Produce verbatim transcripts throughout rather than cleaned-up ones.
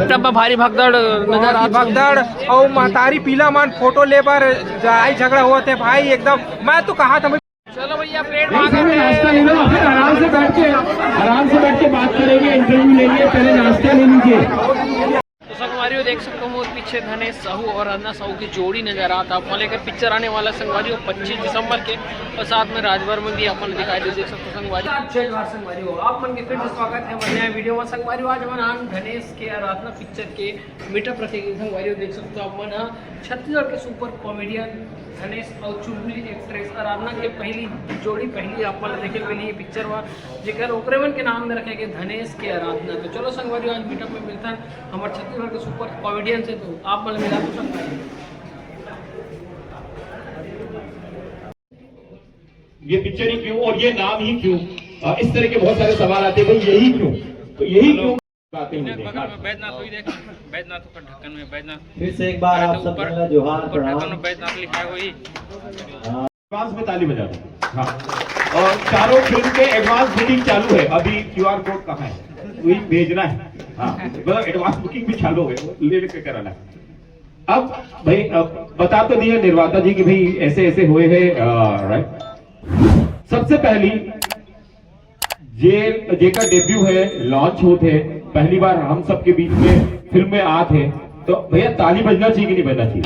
तब भारी भगदड़ नजर आ भगदड़ अउ महतारी पीला मन फोटो ले बर लड़ाई झगड़ा होवत हे भाई, एकदम। मैं तो कहा था चलो भैया, प्लेट मांगे थे। नाश्ता ले लो, फिर आराम से बैठ के, आराम से बैठ के बात करेंगे, इंटरव्यू लेंगे, पहले नाश्ता ले लीजिए। तो संगवारी हो, देख सकते हो मोर पीछे धनेश साहू और रंजना साहू की जोड़ी नजर आता। आप मन एकर पिक्चर आने वाला संगवारी हो पच्चीस दिसंबर के, और साथ में राजभर में भी आप मन दिखाई दे, देख सकते हो संगवारी। जय जोहार संगवारी हो, आप मन के फिर से स्वागत है हमारे नया वीडियो में। संगवारी हो, आज हमन आन धनेश के आराधना पिक्चर के मीटअप रखे गए संगवारी हो। देख सकते हो आप मन ह छत्तीसगढ़ के सुपर कॉमेडियन धनेश और चुलबुली एक्ट्रेस आराधना के पहली जोड़ी, पहली आप मन देखे मिली पिक्चर में, जेकर ओकरे मन के नाम में रखे गए धनेश के आराधना। तो चलो संगवारी हो, आज मीटअप में मिलता है हमारे छत्तीसगढ़ के सुपर कॉमेडियन से, तो आप मन मिला तो सकता है। ये पिक्चर ही क्यों और ये नाम ही क्यों? अ, इस तरह के बहुत सारे सवाल आते हैं, भाई यही क्यों, तो यही क्यों? बातें होती हैं। बगल में बैजनाथ हुई देख, बैजनाथ ऊपर ढक्कन में बैजनाथ। फिर से एक बार आप सब ऊपर, जन ला जोहार, ऊपर ढक्कन प्रणाम। में बैजनाथ लिखा है वही। हाँ। एडवांस में ताली बजा दो। हाँ। और चारों फिल्म के एडवांस बुकिंग चालू है, अभी क्यूआर कोड कहाँ है, वही भेजना है। हाँ, मतलब एडवांस बुकिंग भी चालू हो गई, वो ले लेके कराना है। अब भाई, अब बता तो दिया निर्माता जी कि भाई ऐसे ऐसे हुए हैं, राइट। सबसे पहली जे, जेकर डेब्यू है, लॉन्च होत है, पहली बार हम सबके बीच में फिल्म में आत है, तो भैया ताली बजना चाहिए कि नहीं बजना चाहिए?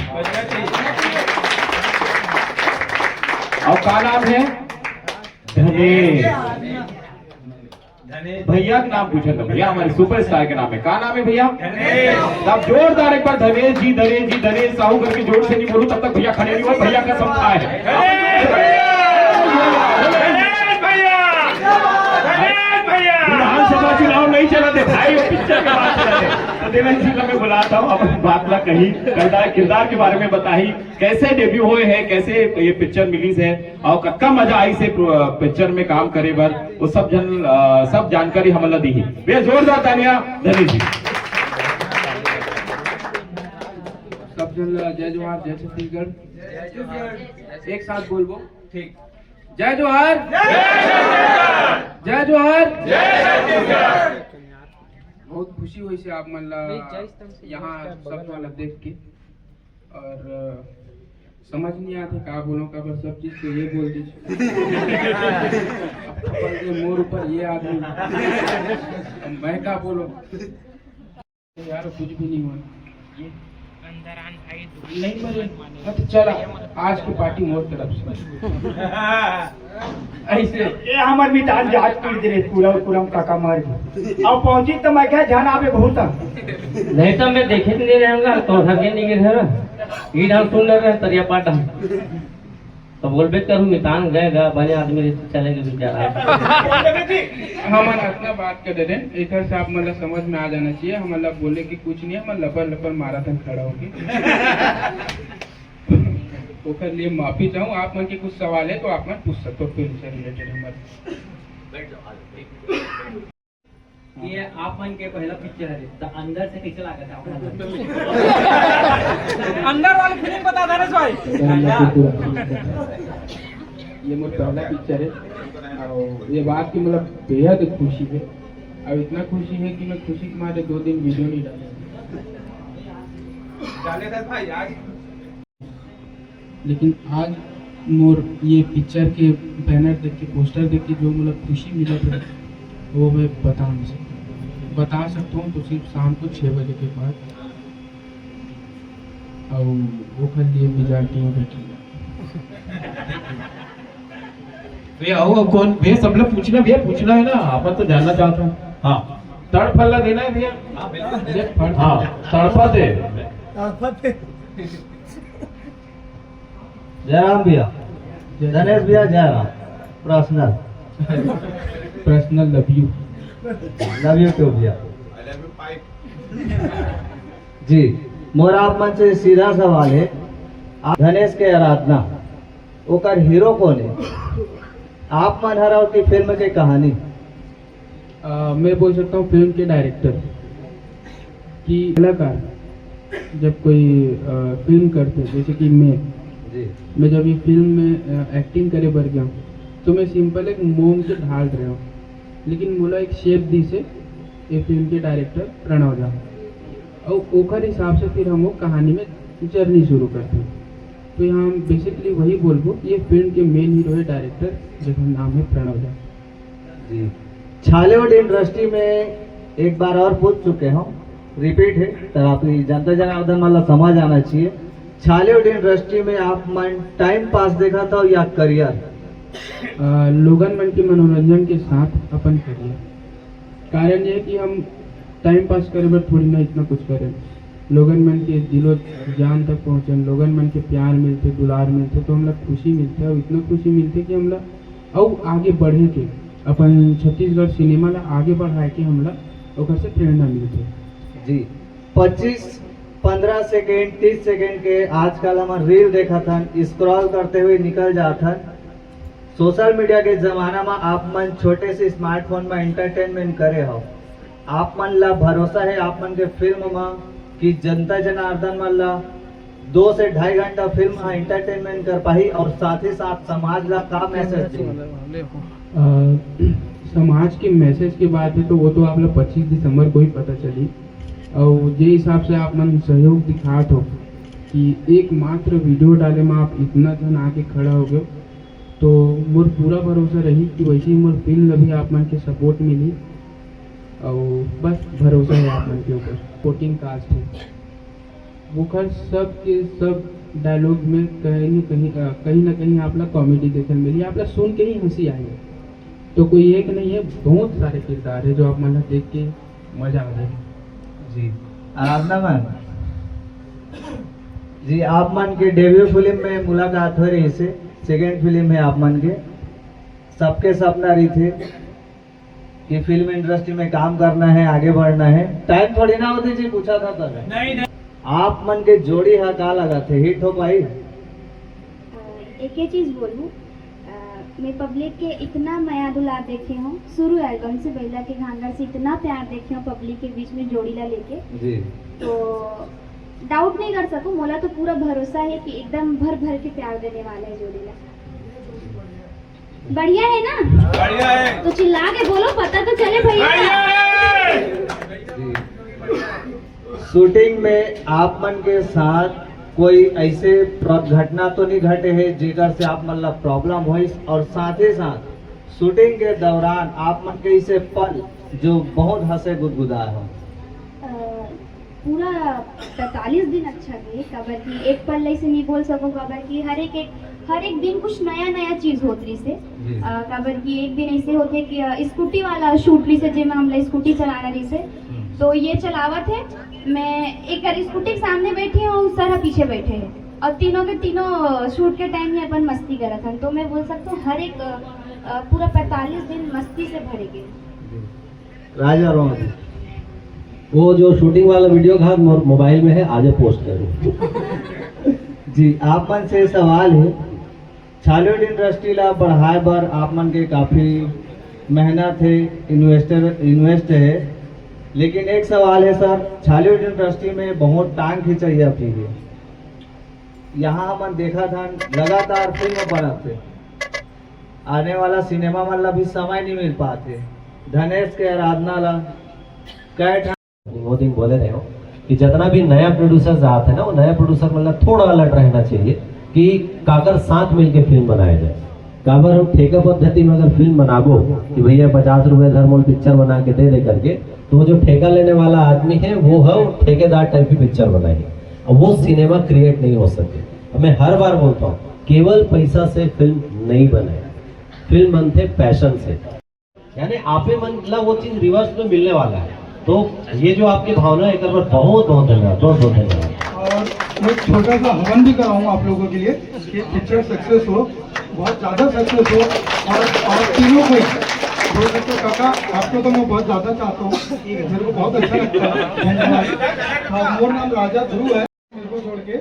और का नाम है? धनेश। भैया का नाम पूछा था, भैया हमारे सुपरस्टार का नाम है, का नाम है भैया? तब जोरदार एक बार धनेश जी, धनेश जी, धनेश साहू करके जोर से नहीं बोलूं तब तक भैया खड़े नहीं हुए, भैया कसम खाए हैं। विधानसभा चुनाव नहीं चला थे भाई, वो पिक्चर के बात चला थे। तो देवेंद्र जी का मैं बुलाता हूँ, अपन बात ला कही, किरदार, किरदार के बारे में बताई, कैसे डेब्यू हुए हैं, कैसे ये पिक्चर मिली है और कतका मजा आई से पिक्चर में काम करे बर, वो सब जन, अ, सब जानकारी हमन ला दी ही। भैया जोरदार तालियां धनेश जी। सब जन ला जय जोहार, जय छत्तीसगढ़। एक साथ बोलबो, ठीक। जय जोहार, जय जोहार। बहुत खुशी होइसे आप मन ला यहाँ सब वाला देख के, और अ, समझ नहीं आते का बोलो, का बस सब चीज तो ये बोल दीजिए। अपन के मोर ऊपर ये आदमी, अब मैं का बोलो यार, कुछ भी नहीं हुआ। ये अंदर आन भाई, नहीं मरे। हाँ, तो चला, आज की पार्टी मोर तरफ से। ऐसे ये हमर मितान जात पीट दे रे, पूरा पूरा काका मार के। अब पहुंची तो मैं क्या ध्यान आवे बहुत। नहीं तो मैं देखे नहीं रहे होगा, तो घर के नहीं गिर है ना। ये डाल सुन ले रहे, तरिया पाटा। तो बोलबे करूँ, मितान गए गा, बने आदमी रे, चले गए बेचारा। हमन अतना बात कर दे रहे, एकर से आप मन ला समझ में आ जाना चाहिए। हमन ला बोले कि कुछ नहीं, हमन लपर लपर मारा थन खड़ा होके। ओकर लिए माफी चाहूँ। आप मन के कुछ सवाल है तो आप मन पूछ सकते हो फिल्म से रिलेटेड हमर। ये आप मन के पहला पिक्चर है, तो अंदर से कैसे लागत है आप मन? अंदर वाली फीलिंग बता दे रे भाई। ये मोर पहला पिक्चर है और ये बात की मतलब बेहद खुशी है। अब इतना खुशी है कि मैं खुशी के मारे दो दिन वीडियो नहीं डाला। लेकिन आज मोर ये पिक्चर के बैनर देख के, पोस्टर देख के जो मोला खुशी मिलत है, वो मैं बता नहीं सकता। बता सकता हूँ तो सिर्फ शाम को छः बजे के बाद। और वो कर लिए मिजाज में बैठे। भैया, आओ, अब कौन? भैया, सब लोग पूछना, भैया, पूछना है ना, आप तो जानना चाहता हूँ। हाँ, तड़फला देना है भैया। हाँ, तड़फा दे। जयराम भैया, धनेश भैया, Jairam. Personal. Personal love you. Love you too भैया। जी, मोर आप मन से सीधा सवाल है, आप धनेश के आराधना, ओकर हीरो कौन है? आप मन हर अउ की फिल्म के कहानी? अ, मैं बोल सकता हूँ फिल्म के डायरेक्टर कि कलाकार जब कोई, अ, फिल्म करते, जैसे कि मैं, जी। मैं जब ये फिल्म में एक्टिंग करे बर गया हूँ, तो मैं सिंपल एक मोम के ढाल रहे हूँ, लेकिन मोला एक शेप दी से ये फिल्म के डायरेक्टर प्रणव झा, और ओकर हिसाब से फिर हम वो कहानी में जर्नी शुरू करते हैं। तो यहाँ हम बेसिकली वही बोलबो कि ये फिल्म के मेन हीरो है डायरेक्टर, जेकर नाम है प्रणव झा। जी। छॉलीवुड इंडस्ट्री में एक बार और पूछ चुके हूँ, रिपीट है, तो आप जनता जनार्दन मतलब समझ आना चाहिए। छॉलीवुड इंडस्ट्री में आप मन टाइम पास देखा था या करियर? लोगन मन के मनोरंजन के साथ अपन करियर। कारण ये कि हम टाइम पास करे बर थोड़ी ना इतना कुछ करें, लोगन मन के दिलो जान तक पहुँचन, लोगन मन के प्यार मिलते, दुलार मिलते, तो हमला खुशी मिलते, और इतना खुशी मिलते कि हमला अउ आगे बढ़े के, अपन छत्तीसगढ़ सिनेमा ला आगे बढ़ाए के हमला ओकर से प्रेरणा मिलते। जी। पच्चीस, पन्द्रह सेकेंड, तीस सेकेंड के आजकल हमन रील देखत हन, स्क्रॉल करते हुए निकल जात हन। सोशल मीडिया के जमाना में आप मन छोटे से स्मार्टफोन में एंटरटेनमेंट करे हो, आप मन ला भरोसा है आप मन के फिल्म में कि जनता जनार्दन मन ला दो से ढाई घंटा फिल्म हा एंटरटेनमेंट कर पाही और साथ ही साथ समाज ला का मैसेज दी? समाज के मैसेज के बात है तो वो तो आप ला पच्चीस दिसंबर को ही पता चली। और जे हिसाब से आप मन सहयोग दिखात हो कि एकमात्र वीडियो डाले में आप इतना जन आके खड़ा हो गए, तो मोर पूरा भरोसा रही कि वैसे ही मोर फिल्म ला भी आप मन के सपोर्ट मिली। और बस भरोसा है आप मन के ऊपर। सपोर्टिंग कास्ट है, ओकर सब के सब डायलॉग में कहीं न कहीं अ, कहीं ना कहीं आप ला कॉमेडी देखे मिली, आप ला सुन के ही हंसी आई। तो कोई एक नहीं है, बहुत सारे किरदार है जो आप मन ला देख के मजा आ जाए। जी। आराधना मैम जी, आप मन के डेब्यू फिल्म में मुलाकात हो रही से, सेकेंड फिल्म है आप मन के। सबके सपना रही थे कि फिल्म इंडस्ट्री में काम करना है, आगे बढ़ना है। टाइम थोड़ी ना होती जी, पूछा था तब। नहीं नहीं। आप मन के जोड़ी हा का लगा थे, हिट हो पाई? एक ही चीज बोलूँ, मैं पब्लिक के इतना मया दुलार देखे हूँ, शुरू एल्बम से बैला के घांगर से इतना प्यार देखे हूँ पब्लिक के बीच में जोड़ी ला लेके। जी। तो डाउट नहीं कर सकूँ, मोला तो पूरा भरोसा है कि एकदम भर भर के प्यार देने वाला है जोड़ी ला। बढ़िया है ना? बढ़िया है। तो चिल्ला के बोलो, पता तो चले भैया। बढ़िया है। जी। शूटिंग में आप मन के साथ कोई ऐसे प्र- घटना तो नहीं घटे है जेकर से आप मन ला प्रॉब्लम होइस, और साथ ही साथ शूटिंग के दौरान आप मन के ऐसे पल जो बहुत हंसे गुदगुदाए हो? अ, पूरा पैंतालीस दिन अच्छा गए, काबर कि एक पल ऐसे नहीं बोल सको, काबर कि हर एक, एक हर एक दिन कुछ नया नया चीज होत रही से। जी। अ, काबर कि एक दिन ऐसे होते कि अ, स्कूटी वाला शूट रही से, जेमा हमला स्कूटी चलाना रही से, तो ये चलावत है, मैं एक बार स्कूटी के सामने बैठी हूँ, सर पीछे बैठे हैं, और तीनों के तीनों शूट के टाइम ही अपन मस्ती करत हन। तो मैं बोल सकता हूँ हर एक अ, अ, पूरा पैंतालीस दिन मस्ती से भरे गए। राजा रोहन, वो जो शूटिंग वाला वीडियो घात मोर मोबाइल में है, आज पोस्ट करूँ। जी, आप मन से सवाल है, छॉलीवुड इंडस्ट्री ला बढ़ाए बर आप मन के काफी मेहनत है, इन्वेस्टर इन्वेस्ट है, लेकिन एक सवाल है सर, छॉलीवुड इंडस्ट्री में बहुत टांग खिंचैया भी है। यहाँ हमन देखा था लगातार फिल्म बनत है, आने वाला सिनेमा मन ला भी समय नहीं मिल पाते। धनेश के आराधना ला कै ठा- वो दिन बोले रहे हो कि जितना भी नया प्रोड्यूसर आते हैं ना, वो नया प्रोड्यूसर मतलब थोड़ा अलर्ट रहना चाहिए कि काकर साथ मिलके फिल्म बनाया जाए। काबर हम ठेका पद्धति में अगर फिल्म बनाबो कि भैया पचास रुपए धर मोल पिक्चर बना के दे दे करके, तो वो जो ठेका लेने वाला आदमी है वो है वो ठेकेदार टाइप की पिक्चर बनाई, अब वो सिनेमा क्रिएट नहीं हो सके। अब मैं हर बार बोलता हूँ, केवल पैसा से फिल्म नहीं बने, फिल्म बनते पैशन से। यानी आपे मन ला वो चीज रिवर्स में मिलने वाला है। तो ये जो आपकी भावना है, एक बार बहुत बहुत धन्यवाद, बहुत बहुत धन्यवाद। और मैं एक छोटा सा हवन भी कराऊंगा आप लोगों के लिए कि पिक्चर सक्सेस हो, बहुत ज्यादा सक्सेस हो। और आप तीनों को ही, प्रोड्यूसर काका, आपको तो मैं बहुत ज्यादा चाहता हूँ, मेरे को बहुत अच्छा लगता है। धन्यवाद। हाँ, मोर नाम राजा ध्रुव है। मेरे को छोड़ के,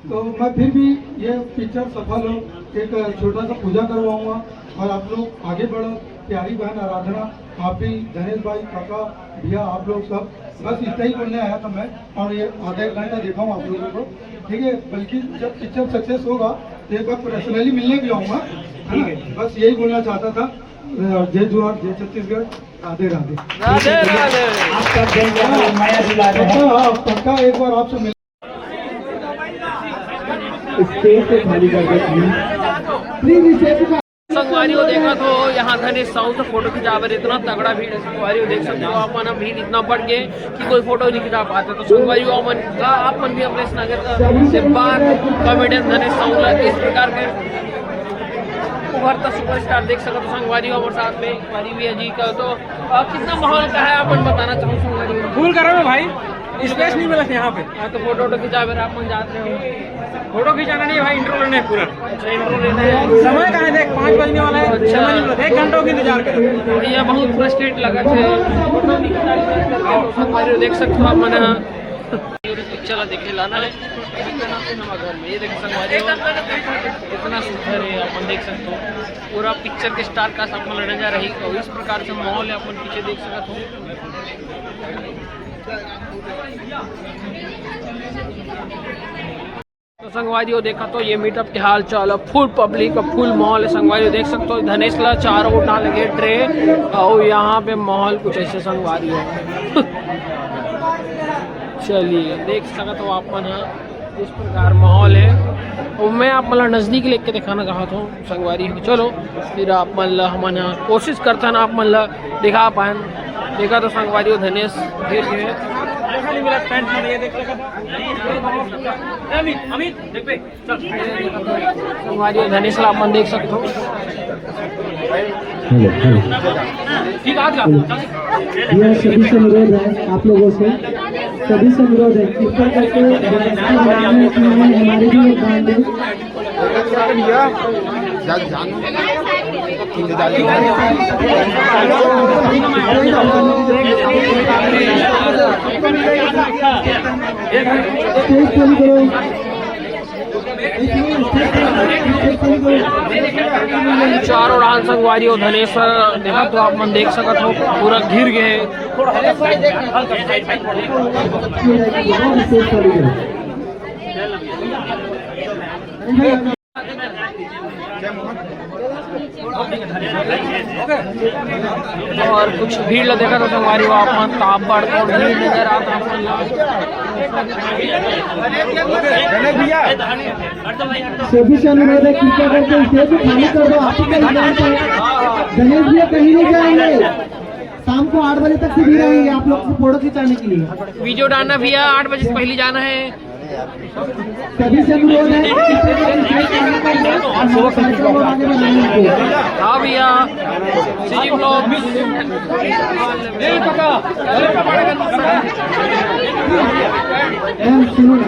तो मैं फिर भी ये पिक्चर सफल हो, एक छोटा सा पूजा करवाऊंगा और आप लोग आगे बढ़ो। प्यारी बहन आराधना, आप भी, धनेश भाई, काका, भैया, आप लोग सब बस इतना ही बोलने आया था मैं, और ये आधा एक घंटा देखा हूँ आप लोगों को, ठीक है। बल्कि जब पिक्चर सक्सेस होगा तो एक बार पर्सनली मिलने भी आऊंगा, है ना? ठीक है। बस यही बोलना चाहता था। जय जोहार, जय छत्तीसगढ़, राधे राधे। राधे राधे। आपका जय जोहार, माया दुलार है। पक्का, हाँ, पक्का एक बार आपसे मिल स्टेज को खाली कर दे प्लीज। प्लीज स्टेज को संगवारी हो, देखा तो यहाँ धनेश साहू से फोटो खिंचावे, इतना तगड़ा भीड़ है संगवारी हो। देख सकते हो आप मन, भीड़ इतना बढ़ गए कि कोई फोटो नहीं खिंचा पाता। तो संगवारी हो, आप मन का, आप मन भी अमलेश नागर का से बात कॉमेडियन धनेश साहू ला इस प्रकार के उभरता सुपरस्टार देख सकते हो संगवारी हो। हमारे साथ में संगवारी भी है जी का। तो आ, कितना माहौल का है, आप मन बताना चाहूँ संगवारी हो। फुल गर्म है भाई, स्पेस नहीं मिला यहाँ पे। हाँ, तो फोटो वोटो खिंचावे आप मन जात रहे हो। फोटो खिंचाना नहीं भाई, इंटरव्यू लेना है पूरा। अच्छा, इंटरव्यू लेना है। समय कहाँ है, देख, पाँच बजने वाला है, अच्छा। समय नहीं मिला, एक घंटा हो गया इंतजार कर। भैया बहुत फ्रस्ट्रेट लगा थे। संगवारी हो, देख सकते हो आप मन यहाँ। पिक्चर ला देखे लाना है। घर में ये देख संगवारी हो, कितना सुंदर है, आप मन देख सकते हो। पूरा पिक्चर के स्टार कास्ट आप मन ला नजर आही, तो इस प्रकार से माहौल है, आप मन पीछे देख सकते हो। तो संगवारी हो, देखा तो ये मीटअप के हाल चाल है, फुल पब्लिक और फुल माहौल है संगवारी हो। देख सकते हो धनेश ला चारों ओर डाले गए ट्रे, और यहाँ पे माहौल कुछ ऐसे संगवारी हो। चलिए देख सकते हो आप मन ह, इस प्रकार माहौल है। और मैं आप मन ला नजदीक लेके दिखाना चाहता हूँ संगवारी हो। चलो फिर आप मन ला हमन ह कोशिश करथन आप मन ला दिखा पाएन। देखा तो संगवारी हो धनेश गिर गए। अमित, अमित, देख बे। संगवारी हो धनेश ला आप मन देख सकते हो। Hello, hello. ठीक है, आ जा। यह सभी से अनुरोध है आप लोगों से, सभी से अनुरोध है, कृपया करके हमारे भी योगदान दें। स्टेज खाली करो। चारों ओर संगवारी हो धनेश, देखा तो आप मन देख सकत हो, पूरा घिर गए। और कुछ भीड़ ला देखा तो संगवारी हो आप मन, ताप बढ़ और भीड़ नजर आता आप मन ला। सभी से अनुरोध है, कृपया करके स्टेज को खाली कर दो। आप ही का योगदान है। गणेश भैया कहीं नहीं जाएंगे, शाम को आठ बजे तक से भी रहेंगे आप लोग को फोटो खिंचाने के लिए। वीडियो डालना भैया, आठ बजे से पहले जाना है। सभी से अनुरोध है, कृपया करके स्टेज को खाली कर दो। आप लोग कार्यक्रम को आगे बढ़ाने के लिए। हाँ भैया, सीजी ब्लॉग। मैम, सुनो ना,